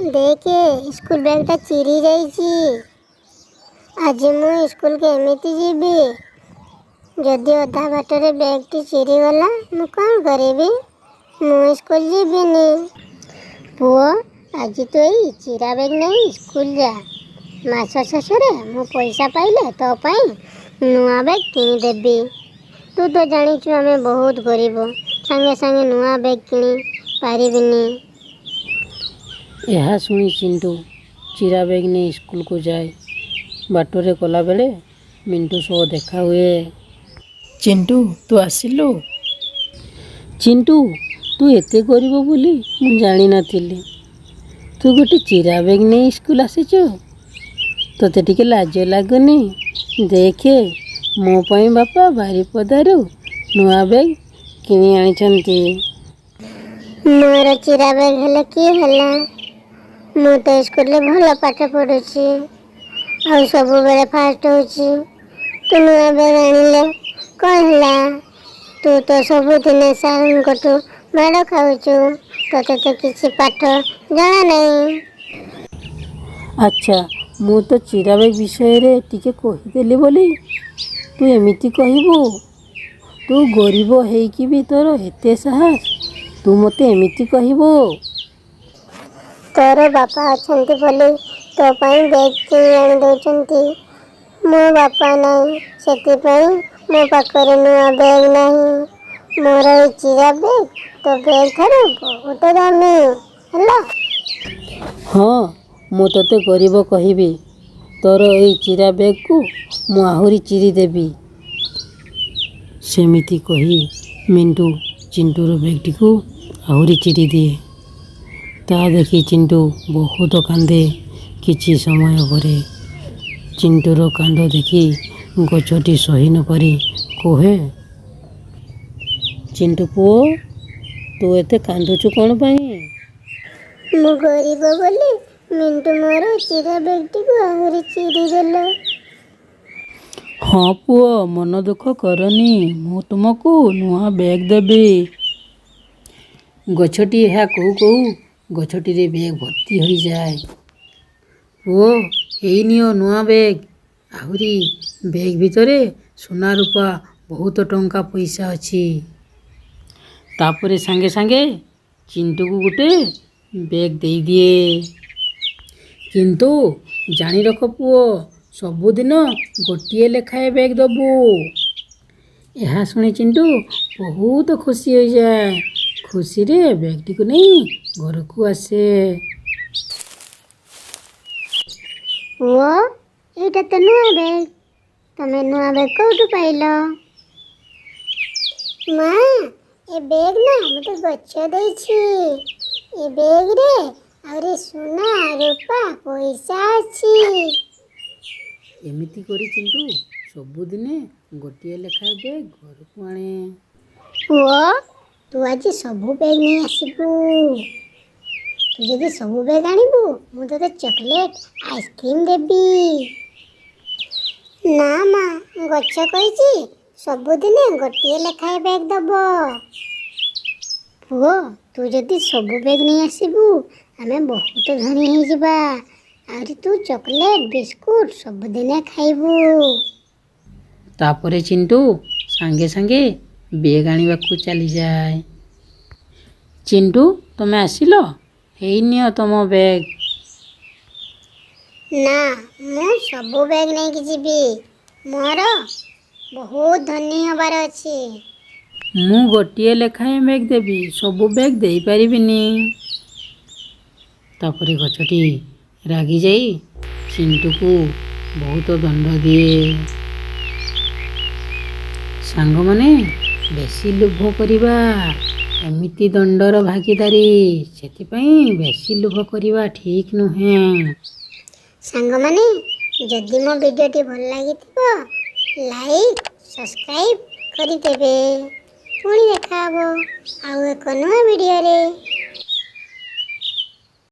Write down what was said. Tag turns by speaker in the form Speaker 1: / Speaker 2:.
Speaker 1: ଦେଖେ, ସ୍କୁଲ ବ୍ୟାଗ୍ଟା ଚିରି ଯାଇଛି। ଆଜି ମୁଁ ସ୍କୁଲ କେମିତି ଯିବି? ଯଦି ଅଧା ବାଟରେ ବ୍ୟାଗ୍ଟି ଚିରିଗଲା, ମୁଁ କ'ଣ କରିବି? ମୁଁ ସ୍କୁଲ ଯିବିନି। ପୁଅ, ଆଜି ତୁ ଏଇ ଚିରା ବ୍ୟାଗ୍ ନେଇ ସ୍କୁଲ ଯା। ମାସ ଶେଷରେ ମୁଁ ପଇସା ପାଇଲେ ତୋ ପାଇଁ ନୂଆ ବ୍ୟାଗ୍ କିଣିଦେବି। ତୁ ତ ଜାଣିଛୁ, ଆମେ ବହୁତ ଗରିବ, ସାଙ୍ଗେ ସାଙ୍ଗେ ନୂଆ ବ୍ୟାଗ୍ କିଣି ପାରିବିନି।
Speaker 2: ଏହା ଶୁଣି ଚିଣ୍ଟୁ ଚିରା ବ୍ୟାଗ୍ ନେଇ ସ୍କୁଲକୁ ଯାଏ। ବାଟରେ ଗଲାବେଳେ ମିଣ୍ଟୁ ସହ ଦେଖା ହୁଏ।
Speaker 3: ଚିଣ୍ଟୁ, ତୁ ଆସିଲୁ?
Speaker 2: ଚିଣ୍ଟୁ, ତୁ ଏତେ ଗରିବ ବୋଲି ମୁଁ ଜାଣିନଥିଲି। ତୁ ଗୋଟେ ଚିରା ବ୍ୟାଗ୍ ନେଇ ସ୍କୁଲ ଆସିଛୁ, ତୋତେ ଟିକେ ଲାଜ ଲାଗୁନି? ଦେଖେ, ମୋ ପାଇଁ ବାପା ବାରିପଦାରୁ ନୂଆ ବ୍ୟାଗ୍ କିଣି ଆଣିଛନ୍ତି।
Speaker 1: ମୋର ଚିରା ବ୍ୟାଗ୍ ହେଲେ କି ହେଲା, ମୁଁ ତ ସ୍କୁଲରେ ଭଲ ପାଠ ପଢ଼ୁଛି ଆଉ ସବୁବେଳେ ଫାଷ୍ଟ ହେଉଛି। ତୁ ନୂଆ ବ୍ୟାଗ୍ ଆଣିଲେ କ'ଣ ହେଲା? ତୁ ତ ସବୁଦିନେ ସାର୍ଙ୍କଠୁ ମାଡ଼ ଖାଉଛୁ। ତୋତେ ତ କିଛି ପାଠ ଜଣା ନାହିଁ।
Speaker 2: ଆଚ୍ଛା, ମୁଁ ତ ଚିରା ବ୍ୟାଗ୍ ବିଷୟରେ ଟିକେ କହିଦେଲି ବୋଲି ତୁ ଏମିତି କହିବୁ? ତୁ ଗରିବ ହେଇକି ବି ତୋର ଏତେ ସାହସ, ତୁ ମୋତେ ଏମିତି କହିବୁ?
Speaker 1: ତୋର ବାପା ଅଛନ୍ତି ବୋଲି ତୋ ପାଇଁ ବ୍ୟାଗ୍ କିଣି ଆଣି ଦେଉଛନ୍ତି। ମୋ ବାପା ନାହିଁ, ସେଥିପାଇଁ ମୋ ପାଖରେ ନୂଆ ବ୍ୟାଗ୍ ନାହିଁ। ମୋର ଏଇ ଚିରା ବ୍ୟାଗ୍ ତୋ ବ୍ୟାଗ୍ ଠାରୁ ବହୁତ ଦାମୀ ହେଲା।
Speaker 2: ହଁ, ମୁଁ ତୋତେ ଗରିବ କହିବି। ତୋର ଏଇ ଚିରା ବ୍ୟାଗ୍କୁ ମୁଁ ଆହୁରି ଚିରିଦେବି। ସେମିତି କହି ମିଣ୍ଟୁ ଚିଣ୍ଟୁର ବ୍ୟାଗ୍ଟିକୁ ଆହୁରି ଚିରିଦିଏ। ତା ଦେଖି ଚିଣ୍ଟୁ ବହୁତ କାନ୍ଦେ। କିଛି ସମୟ ପରେ ଚିଣ୍ଟୁର କାନ୍ଦ ଦେଖି ଗଛଟି ସହି ନପାରି କୁହେ, "ଚିଣ୍ଟୁ ପୁଅ, ତୁ ଏତେ କାନ୍ଦୁଛୁ କ'ଣ ପାଇଁ?"
Speaker 1: ମୁଁ ଗରିବ ବୋଲି ମିଣ୍ଟୁ ମୋର ଚିରା ବ୍ୟାଗ୍ଟିକୁ ଆହୁରି ଚିରିଦେଲା।
Speaker 2: ହଁ ପୁଅ, ମନ ଦୁଃଖ କରନି, ମୁଁ ତୁମକୁ ନୂଆ ବ୍ୟାଗ୍ ଦେବି। ଗଛଟି ଏହା କହୁ କହୁ ଗଛଟିରେ ବ୍ୟାଗ୍ ଭର୍ତ୍ତି ହୋଇଯାଏ। "ପୁଅ, ଏଇ ନିଅ ନୂଆ ବ୍ୟାଗ୍। ଆହୁରି ବ୍ୟାଗ୍ ଭିତରେ ସୁନା ରୂପା ବହୁତ ଟଙ୍କା ପଇସା ଅଛି।" ତାପରେ ସାଙ୍ଗେ ସାଙ୍ଗେ ଚିଣ୍ଟୁକୁ ଗୋଟେ ବ୍ୟାଗ୍ ଦେଇଦିଏ। "କିନ୍ତୁ ଜାଣି ରଖ ପୁଅ, ସବୁଦିନ ଗୋଟିଏ ଲେଖାଏଁ ବ୍ୟାଗ୍ ଦେବୁ।" ଏହା ଶୁଣି ଚିଣ୍ଟୁ ବହୁତ ଖୁସି ହୋଇଯାଏ। ଖୁସିରେ ବ୍ୟାଗ୍ଟିକୁ ନେଇ ଘରକୁ ଆସେ।
Speaker 1: ପୁଅ, ଏଇଟା ତ ନୂଆ ବ୍ୟାଗ୍। ତମେ ନୂଆ ବ୍ୟାଗ୍ କୋଉଠୁ ପାଇଲ? ମା, ଏ ବ୍ୟାଗ୍ ନା ମୋତେ ଗଛ ଦେଇଛି। ଏ ବ୍ୟାଗ୍ରେ ଆହୁରି ସୁନା ରୂପା ପଇସା ଅଛି।
Speaker 2: ଏମିତି କରି ଚିଣ୍ଟୁ ସବୁଦିନେ ଗୋଟିଏ ଲେଖାଏଁ ବ୍ୟାଗ୍ ଘରକୁ ଆଣେ।
Speaker 1: ପୁଅ, ତୁ ଆଜି ସବୁ ବ୍ୟାଗ୍ ନେଇ ଆସିବୁ। ତୁ ଯଦି ସବୁ ବ୍ୟାଗ୍ ଆଣିବୁ, ମୁଁ ତୋତେ ଚକୋଲେଟ୍ ଆଇସ୍କ୍ରିମ୍ ଦେବି। ନା ମା, ଗଛ କହିଛି ସବୁଦିନେ ଗୋଟିଏ ଲେଖାଏଁ ବ୍ୟାଗ୍ ଦବ। ପୁଅ, ତୁ ଯଦି ସବୁ ବ୍ୟାଗ୍ ନେଇ ଆସିବୁ, ଆମେ ବହୁତ ଧନୀ ହେଇଯିବା। ଆହୁରି ତୁ ଚକୋଲେଟ୍ ବିସ୍କୁଟ ସବୁଦିନେ ଖାଇବୁ।
Speaker 2: ତାପରେ ଚିଣ୍ଟୁ ସାଙ୍ଗେ ସାଙ୍ଗେ ବ୍ୟାଗ୍ ଆଣିବାକୁ ଚାଲିଯାଏ। ଚିଣ୍ଟୁ, ତମେ ଆସିଲ? ହେଇ ନିଅ ତମ ବ୍ୟାଗ୍।
Speaker 1: ନା, ମୁଁ ସବୁ ବ୍ୟାଗ୍ ନେଇକି ଯିବି। ମୋର ବହୁତ ଧନୀ ହେବାର ଅଛି।
Speaker 2: ମୁଁ ଗୋଟିଏ ଲେଖାଏଁ ବ୍ୟାଗ୍ ଦେବି, ସବୁ ବ୍ୟାଗ୍ ଦେଇପାରିବିନି। ତାପରେ ଗଛଟି ରାଗିଯାଇ ଚିଣ୍ଟୁକୁ ବହୁତ ଦଣ୍ଡ ଦିଏ। ସାଙ୍ଗମାନେ, ବେଶୀ ଲୋଭ କରିବା ଏମିତି ଦଣ୍ଡର ଭାଗିଦାରୀ। ସେଥିପାଇଁ ବେଶୀ ଲୋଭ କରିବା ଠିକ୍ ନୁହେଁ।
Speaker 1: ସାଙ୍ଗମାନେ, ଯଦି ମୋ ଭିଡ଼ିଓଟି ଭଲ ଲାଗିଥିବ, ଲାଇକ୍ ସବସ୍କ୍ରାଇବ୍ କରିଦେବେ। ପୁଣି ଦେଖା ହେବ ଆଉ ଏକ ନୂଆ ଭିଡ଼ିଓରେ।